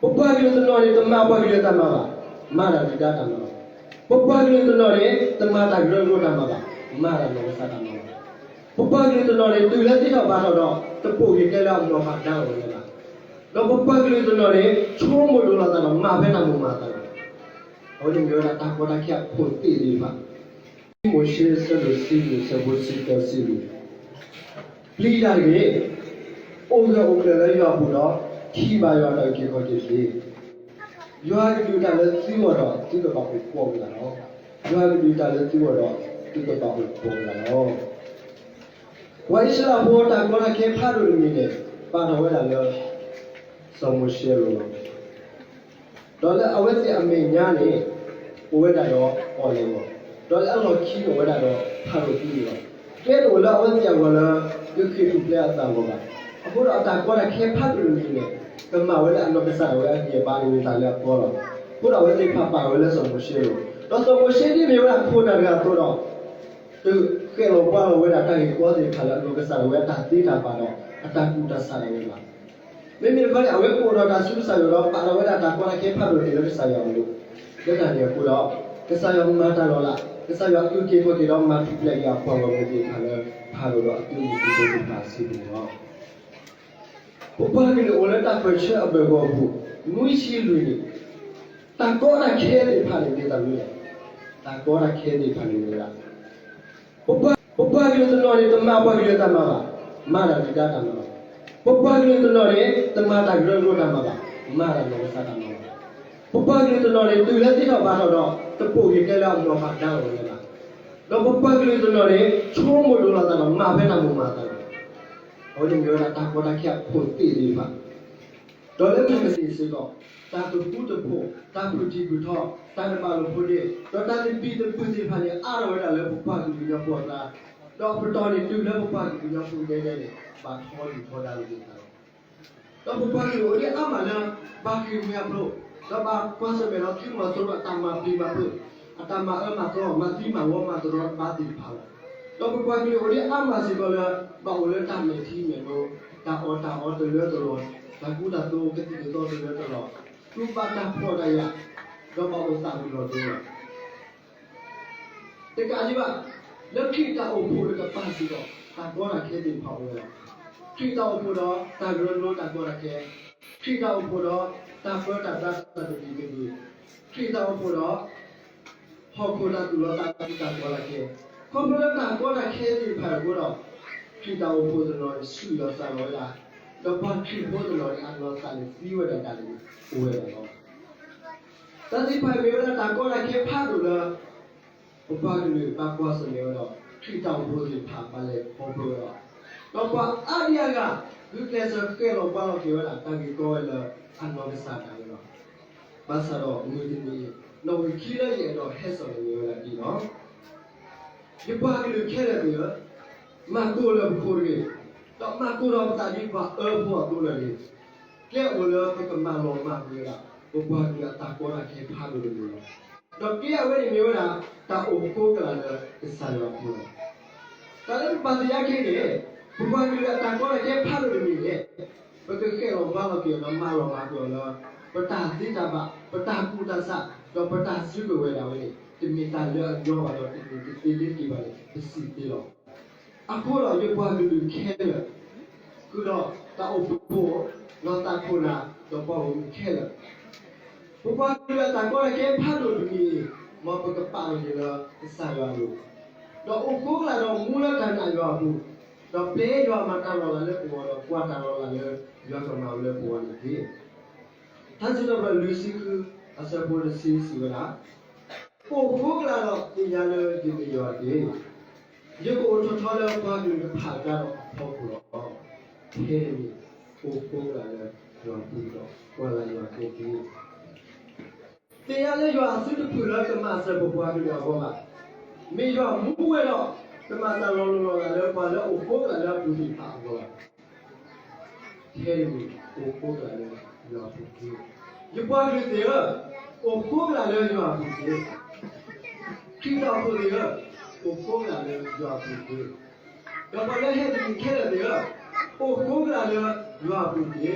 ပပှၤကလုာ်တနီၤန့ၣ် တမၤပှၤကလုာ်အတၢ်မၤဘၣ်, မၤတၢ်ဒုၣ်ဒါတၢ်မၤလီၤ. ပပှၤကလုာ်တနီၤန့ၣ် တမၤတၢ်ကရၢကရိတၢ်မၤဘၣ်, မၤတၢ်နီၢ်ကစၢ်တၢ်မၤလီၤ. ပပှၤကလုာ်တနီၤန့ၣ် တုၤလၢသ့ထီၣ်ဘၣ်ထီၣ်ဒီး တပိာ်က့ၤကျဲလၢအမိၢ်အပၢ်ဒါအီၤဝဲဘၣ်. ဒီးပပှၤကလုာ်တနီၤန့ၣ် ဆိကမိၣ်ဒိၣ်လီၤသးဒီး မၤဖဲတၢ်မိၣ်မၤအသးလီၤ. အဝဲန့ၣ်မ့ၢ်ဝဲဒၣ်တၢ်ကီတၢ်ခဲအခိၣ်သ့ၣ်သ့ၣ်တဖၣ် မိၤၡ့အဆၢဒိၣ်တဆံလွံၢ် အဆၢဖိတဆံသၢ တဆံလွံၢ်, ပျံၤတၢ်တဂ့ၤ, အိၣ်ဂၢၢ်အိၣ်ကျၢၤလၢယွၤအပူၤဒီး ထံၣ်ဘၣ်ယွၤအတၢ်အုၣ်က့ၤခီၣ်က့ၤတက့ၢ်. ယွၤကဒုးတၢ်လၢသုဂီၢ်ဒီး သုကဘၣ်အိၣ်ကီးဝဲဒၣ်လီၤ. ယွၤကဒုးတၢ်လၢသုဂီၢ်ဒီး သုကဘၣ်အိၣ်ကီးဝဲဒၣ်လီၤ. ပှၤအံၣ်စရ့လးဖိတၢ်ကီတၢ်ခဲဖးဒိၣ်တမံၤန့ၣ် ပာ်ထီၣ်ဝဲဒၣ်လၢ စီၤမိၤၡ့အလိၤလီၤ. ဒီးလၢအဝဲသ့ၣ်အမဲာ်ညါန့ၣ် အိၣ်ဝဲဒၣ်ဒီးပီၣ်လဲၣ်အဂီၢ်, ဒီးလၢအလီၢ်ခံန့ၣ်အိၣ်ဝဲဒၣ်ဒီးဖၤရိၤအပူၤန့ၣ်လီၤ. ကျဲတအိၣ်လၢအဝဲသ့ၣ်အဂီၢ်လၢ ကဃ့ၢ်ထူၣ်ဖျဲးအသးအဂီၢ်ဘၣ်. အဃိဒီးအတၢ်ကီတၢ်ခဲဖးဒိၣ်တမံၤန့ၣ် ကမၣ်ဝဲလၢအနီၢ်ကစၢ်ဒၣ်ဝဲအဂံၢ်အဘါန့ၣ်မ့ၢ်တၢ်လၢအကီလီၤ. အဃိဒီးအဝဲသ့ၣ်တဖၣ်ပာ်ထီၣ်ဝဲလၢစီၤမိၤၡ့အလိၤ, ဒီးစီၤမိၤၡ့ဒ်မ့ၢ်ဝဲဒၣ်ခိၣ်နၢ်တဂၤအသိးဒီး ဃဲၣ်လီၤပှၢ်လီၤဝဲဒၣ်တၢ်ဂ့ၢ်ကီသ့ၣ်တဖၣ်လၢအနီၢ်ကစၢ်ဒၣ်ဝဲအတၢ်သ့တၢ်ဘၣ်ဒီး အတၢ်ကူၣ်တၢ်ဆးဒၣ်ဝဲဘၣ်. မ့မ့ၢ်တခီန့ၣ် အဝဲကအိၣ်ဒီးတၢ်ဆူကစၢ်ယွၤဒီးပာ်ထီၣ်ဝဲဒၣ်တၢ်ကီတၢ်ခဲဖးဒိၣ်န့ၣ်လၢကစၢ်ယွၤအလိၤ, လၢတၢ်န့ၣ်အဃိဒီး ကစၢ်ယွၤမၤတၢ်လီၤလး, ကစၢ်ယွၤအုၣ်က့ၤခီၣ်က့ၤဒီးမၤထူၣ်ဖျဲးက့ၤအပှၤဂီၢ်မုၢ်သ့ၣ်တဖၣ်လၢ ဖၤရိၤဒီးအသုးမုၢ်သံၣ်ဘိသ့ၣ်တဖၣ်အစုပူၤန့ၣ်လီၤ. ပပှၤကလုာ်အိၣ်လၢတၢ်ပၢၢ်ဆၢအဘၢၣ်ဂီၢ်ပူၤ နွံဆံလွံၢ်နံၣ်, တၢ်ကီတၢ်ခဲသ့ၣ်တဖၣ်န့ၣ်မ့ၢ်တၢ်မနုၤလဲၣ်. တၢ်ကီတၢ်ခဲသ့ၣ်တဖၣ်န့ၣ်မ့ၢ်ဝဲဒၣ် ပပှၤကလုာ်တနီၤန့ၣ် တမၤပှၤကလုာ်အတၢ်မၤဘၣ်, မၤတၢ်ဒုၣ်ဒါတၢ်မၤလီၤ. ပပှၤကလုာ်တနီၤန့ၣ် တမၤတၢ်ကရၢကရိတၢ်မၤဘၣ်, မၤတၢ်နီၢ်ကစၢ်တၢ်မၤလီၤ. ပပှၤကလုာ်တနီၤန့ၣ် တုၤလၢသ့ထီၣ်ဘၣ်ထီၣ်ဒီး တပိာ်က့ၤကျဲလၢအမိၢ်အပၢ်ဒါအီၤဝဲဘၣ်. ဒီးပပှၤကလုာ်တနီၤန့ၣ် ဆိကမိၣ်ဒိၣ်လီၤသးဒီး မၤဖဲတၢ်မိၣ်မၤအသးလီၤ. အဝဲန့ၣ်မ့ၢ်ဝဲဒၣ်တၢ်ကီတၢ်ခဲအခိၣ်သ့ၣ်သ့ၣ်တဖၣ် ဒီးလၢမုၢ်မဆ့ၣ်စ့ၢ်ကီး တၢ်ကဃူတဖိး, တၢ်ဖုၣ်ထံၣ်ဖုၣ်ထီ, တၢ်တဘၣ်လိာ်ဖိးဒ့, ဒီးတၢ်သဘံၣ်သဘုၣ်သ့ၣ်တဖၣ်န့ၣ် အါထီၣ်ဝဲဒၣ်လၢပပှၤကလုာ်ကညီဖိအကျါ, ဒီးပတီၢ်န့ၣ်တုၤလၢပပှၤကလုာ်ကညီဖိဒဲဒဲန့ၣ် ဘၣ်ထီဒုၣ်ထီဒါလိာ်သးလီၤ. ဒီးပပှၤကလုာ်အိၣ်ဒံးအါမးလၢ ဘၣ်ဃ့ၢ်မှံဟးဖျိး, ဒီးဘၣ်ကွၢ်ဆၢၣ်မဲာ်ဒီးသုးမီၤစိရိၤအတၢ်မၤပျံၤမၤဖုး, အတၢ်မၤအၢမၤသီ, မၤသံမၤဝီမၤတရီတပါသ့ၣ်တဖၣ်လီၤ. ဒီးပပှၤကလုာ်အိၣ်ဒံးအါမးစ့ၢ်ကီးလၢ ဘၣ်အိၣ်လၢတၢ်မဲာ်ထံမဲာ်နိ, တၢ်အီၣ်တၢ်အီတလၢတလီၢ်, တၢ်ကူတၢ်သိးကသံၣ်ကသီတလၢတလီၢ်, ဃုဘၣ်တၢ်ဖှီၣ်တၢ်ယာ်, ဒီးဘၣ်အိၣ်သးဝံၤလီၤဒိလီၤ. တကးဒံးဘၣ်, လၢခရံာ်တၢ်အိၣ်ဖှိၣ်တကပၤစ့ၢ်ကီး တၢ်ကီတၢ်ခဲသ့ၣ်တဖၣ်အိၣ်ဝဲလီၤ. ခရံာ်တၢ်အိၣ်ဖှိၣ်ဒီးတၢ်ကရၢကရိတၢ်ကီတၢ်ခဲ, ခရံာ်တၢ်အိၣ်ဖှိၣ်ဒီးတၢ်ပၢတၢ်ပြးတၢ်သဘံၣ်သဘုၣ်, ခရံာ်တၢ်အိၣ်ဖှိၣ်ဒီး ဟီၣ်ခိၣ်တၢ်သူၣ်လီၤသးလီၤတၢ်ကီတၢ်ခဲ, ခီဖျိလၢတၢ်ကီတၢ်ခဲသ့ၣ်တဖၣ်အဃိဒီး ခရံာ်တၢ်အိၣ်ဖှိၣ်တနီၤန့ၣ် ဆူၣ်လီၤသးလီၤဝဲဒၣ်, ဒီးပှၤခရံာ်ဖိတနီၤန့ၣ် အနီၢ်သးန့ၣ်သံဝဲဒၣ်တၢ်န့ၣ်အိၣ်ဝဲဒၣ်လီၤ. တၢ်သ့ၣ်တဖၣ်အံၤမ့ၢ်ဝဲဒၣ်တၢ်ကီတၢ်ခဲဖးဒိၣ်လၢ ပပှၤကလုာ်ဘၣ်ကွၢ်ဆၢၣ်မဲာ်ဝဲဒီး ခရံာ်တၢ်အိၣ်ဖှိၣ်သ့ၣ်တဖၣ်ဘၣ်လဲၤခီဖျိဝဲလီၤ. ဒီးပှၤအါဒံအါဂၤ ဂုာ်ကျဲးစၢးဃဲၣ်လီၤပှၢ်လီၤက့ၤဝဲဒၣ်တၢ်ဂ့ၢ်ကီဝဲလၢအနီၢ်ကစၢ်ဒၣ်ဝဲလီၤ. ဘၣ်ဆၣ်ဒီးမုၢ်တနံၤအံၤ နီၣ်ဂံၢ်ခံလၢယအဲၣ်ဒိးဟဲစိာ်န့ၢ်မ့ၢ်ဝဲဒၣ်ဒ်အံၤလီၤ. ယပှၤကလုာ်ခဲလၢာ်သ့ၣ်ဧၢ, မၤကိၢ်လၢပခိၣ်တဂ့ၤ, ဒီးမၤကိၢ်ဒီးပသးဒ်ပှၤအၢဖိအသိးလၢာ်တဂ့ၤ. ကျဲအိၣ်လၢပကမၤလီၤမၢ်ကွံာ်ဝဲဒၣ် ပပှၤကလုာ်အတၢ်ကီတၢ်ခဲဖးဒိၣ်တမံၤလီၤ. ဒီးကျဲအဝဲန့ၣ်မ့ၢ်ဝဲဒၣ် တၢ်အိၣ်ဃိကလာ်လၢကစၢ်ယွၤအပူၤလီၤ. တၢ်လၢပဘၣ်သ့ၣ်ညါခဲအံၤန့ၣ် ပပှၤကလုာ်အတၢ်ကီတၢ်ခဲဖးဒိၣ်တမံၤန့ၣ် ပကဃဲၣ်လီၤပှၢ်လီၤက့ၤအီၤဒီးမၤလီၤမၢ်ကွံာ်အီၤလၢ ပတၢ်သ့တၢ်ဘၣ်, ပတၢ်ကူၣ်တၢ်ဆး, ဒီးပတၢ်စုကဝဲၤဒၣ်ဝဲန့ၣ် တမ့ၢ်တၢ်လၢအညီဘၣ်ဒီးတမ့ၢ်တသ့လၢၤဘၣ်န့ၣ် ပစံးသ့လီၤ. အဃိဒီးယပှၤကလုာ်ခဲလၢာ် ဃုာ်ဒီးတၢ်အိၣ်ဖှိၣ်, နီၢ်သးခိၣ်နၢ်, ဒီးပှၤဂီၢ်မုၢ်ခဲလၢာ်, ပပှၤကလုာ်အတၢ်ကီတၢ်ခဲဖးဒိၣ်တမံၤအံၤ မ်ပကပာ်လီၤက့ၤလၢကစၢ်ယွၤအလိၤ, ဒီးအိၣ်ဃိကလာ်ဒီးမူလၢတၢ်နာ်ယွၤအပူၤ, ဒီးပျဲယွၤမၤတၢ်လီၤလးလၢပဂီၢ်ဒီးကွၢ်တၢ်လီၤလးလၢယွၤကမၤလၢပဂီၢ်န့ၣ်တက့ၢ်. ထါစံးထီၣ်ပတြၢၤလွံၢ်ဆံဃု အဆၢဖိတဆံစံးဝဲဒၣ်, အိၣ်ဃိကလာ်ဒီးသ့ၣ်ညါလၢယမ့ၢ်ယွၤတက့ၢ်. ယကအိၣ်ထီၣ်ထီလၢပှၤကလုာ်တဖၣ်အကျါဒီးအဖီခိၣ်လီၤ. ခဲအံၤန့ၣ် အိၣ်ဃိကလာ်လၢယွၤအပူၤဒီး ကွၢ်လၢယွၤကဲတက့ၢ်. သ့ၣ်ညါလၢယွၤအစုတဖုၣ်လၢကမၤစၢၤပပှၤကလုာ်အဂီၢ်ဘၣ်. မ့ၢ်ယွၤမူဝဲဒီး ကမၤတၢ်လီၤလိၢ်လီၤလးလၢပှၤလၢအိၣ်ဃိကလာ်လၢအပူၤသ့ၣ်တဖၣ်အဂီၢ်လီၤ. ခဲအံၤန့ၣ် အိၣ်ဃိကလာ်လၢယွၤအပူၤတက့ၢ်. ယပှၤကလုာ်သ့ၣ်ဧၢ, အိၣ်ဃိကလာ်လၢယွၤအပူၤတက့ၢ်. ခရံာ်တၢ်အိၣ်ဖှိၣ်သ့ၣ်ဧၢ, အိၣ်ဃိကလာ်လၢယွၤအပူၤတက့ၢ်. ဒီးပှၤလၢဟဲတမံၤခဲလၢာ်သ့ၣ်ဧၢ, အိၣ်ဃိကလာ်လၢယွၤအပူၤတက့ၢ်.